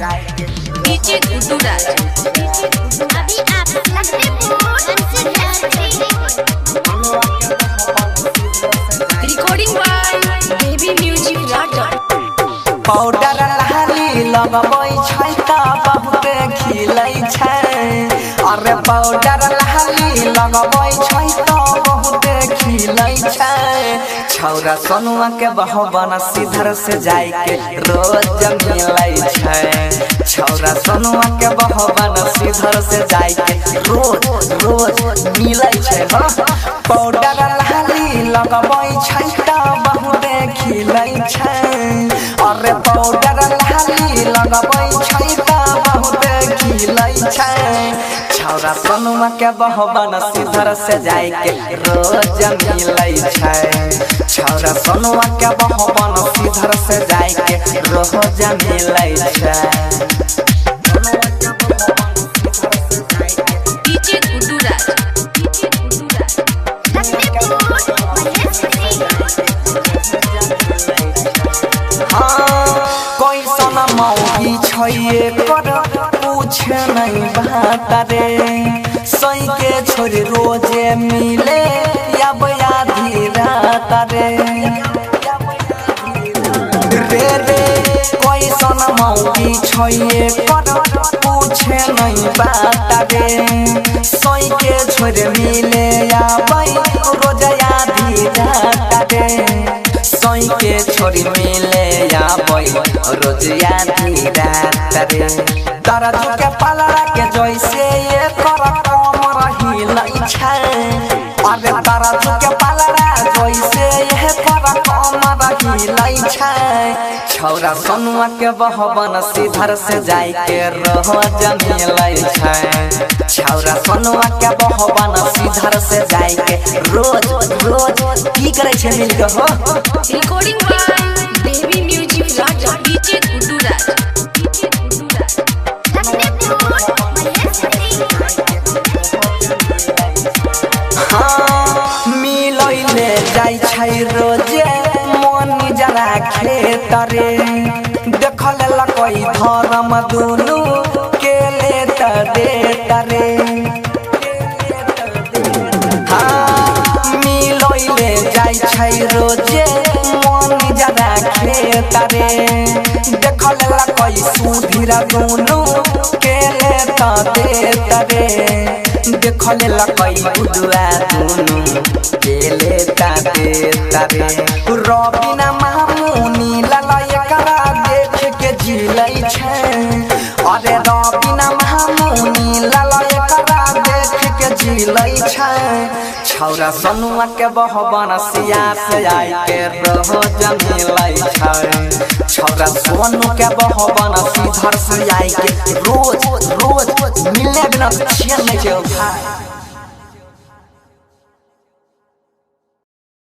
DJ Guddu राज। अभी आप Recording by Baby Music Raja. Powder लहरी लगबै छै त बहुते खिलै छै। अरे पाउडर लहरी लगबै छै त बहुते खिलै छै। छौरा सोनुआ के बहबन सीधर से जाय के रोज मिलै छै। छौरा सोनुआ के बहबन सीधर से जाय के रोज रोज मिलै छै। हाँ, पाउडर लहरी लगबै छै त बहुते खिलै छै। अरे पाउडर लहरी लगबै छै त बहुते खिलै छै। छौरा सोनुआ के बहबन सीधर से जाय के रोज मिलै छै। छौरा सोनुआ के बहबन सीधर से जाय के रोज मिलै छै। डीजे गुड्डू राज। डीजे गुड्डू राज। हाँ, कैसन मौगी छै एकर पूछे नहीं बात रे। सही के छोड़ रोजे मिले अब आधी रात रे। रे रे कैसन मौगी छै एकर पूछे नहीं बात रे। सही के छोड़ मिले आबै रोज आधी रात रे। सही के छोड़ी मिले आबै रोज आधी रात रे। दर्द के पलड़ा के जैसे एकर कमर हिलै छै। अरे दर्द के पलड़ा जैसे एकर कमर हिलै छै। छौरा सोनुआ के बहबन सीधर से जाय के रोज मिलै छै। छौरा सोनुआ के बहबन सीधर से जाय के रोज रोज की करै छै मिल के हो। Recording by Baby Music Raja. DJ Guddu Raj. DJ Guddu Raj. हाँ, मिलैले जाइ छै रोजे मन जरा खेत रे। देखल लकै धर्म दुनू के ले त देत रे। हाँ, मिलैले जाइ छै रोजे मन जरा खेत रे। देखल लकै सुधीर दुनू के ले त देत रे। देखल लकै गुडुआ दुनू के ले त देत रे। रबिना मामुनी लाला एकरा देख के झिलै छै। अरे रबिना मामुनी लाला एकरा देख के झिलै छै। छौरा सोनुआ के बहबन सिया से आइ के रोज मिलै छै। छौरा सोनू के बहबन सीधर से आइ के रोज रोज मिले बिना चैन नहीं छै भाई।